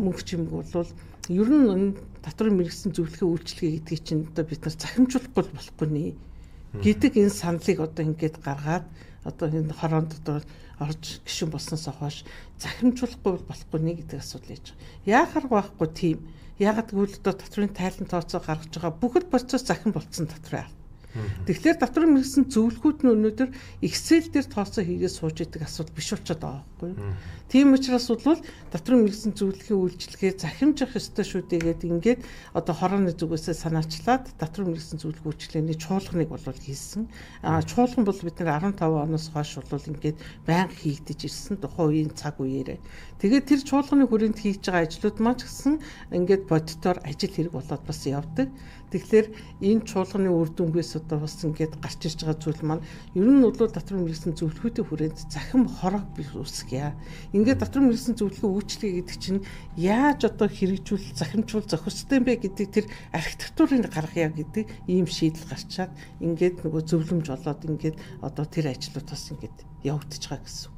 мөнх чимэг бол ер нь татварын мэргэсэн зөвлөхийн үйлчилгээ гэдгийг чинь одоо бид нар захимжуулахгүй болохгүй нэ гэдэг энэ саналыг одоо ингээд гаргаад одоо энэ хороонд одоо орж гишүүн болсноос хойш захимжуулахгүй болохгүй нэ гэдэг асуудал яаж байгаа. Яахаар байхгүй тийм. Яагаад гэвэл одоо татварын тайлан тооцоо гаргаж байгаа бүхэл процесс захин болцсон татварын. Тэгэхээр татварын мэргэсэн зөвлөгөөд нь өнөөдөр Excel дээр тооцоо хийгээд сууж идэг асуудал биш болчиход байгаа байхгүй юу. Тийм учраас бол татварын мэргэсэн зөвлөхийн үйлчилгээ захимжих ёстой шүү дээ гээд ингээд одоо хорооны зүгээсээ санаачлаад татварын мэргэсэн зөвлөх үйлчилгээний чуулганыг бол хийсэн. Чуулган бол бид нар 15 оноос хойш бол ингээд байнга хийгдэж ирсэн тухайн үеийн цаг үеэрээ. Тэгээд тэр чуулганы хүрээнд хийж байгаа ажлууд маань ч гэсэн ингээд бодитоор ажил хэрэг болоод бас явдаг. Тэгэхээр энэ чуулганы үр дүнгээс одоо бас ингээд гарч ирж байгаа зүйл маань ер нь бол татварын мэргэсэн зөвлөхүүдийн хүрээнд захим хороог бий үүсгье. Ингээд татварын мэргэсэн зөвлөхөө үйлчлэгээ гэдэг чинь яаж одоо хэрэгжүүл захимжуул зохистой юм бэ гэдэг тэр архитектурыг гаргая гэдэг ийм шийдэл гарчаад ингээд нөгөө зөвлөмж болоод ингээд одоо тэр ажлууд бас ингээд явагдаж байгаа гэсэн.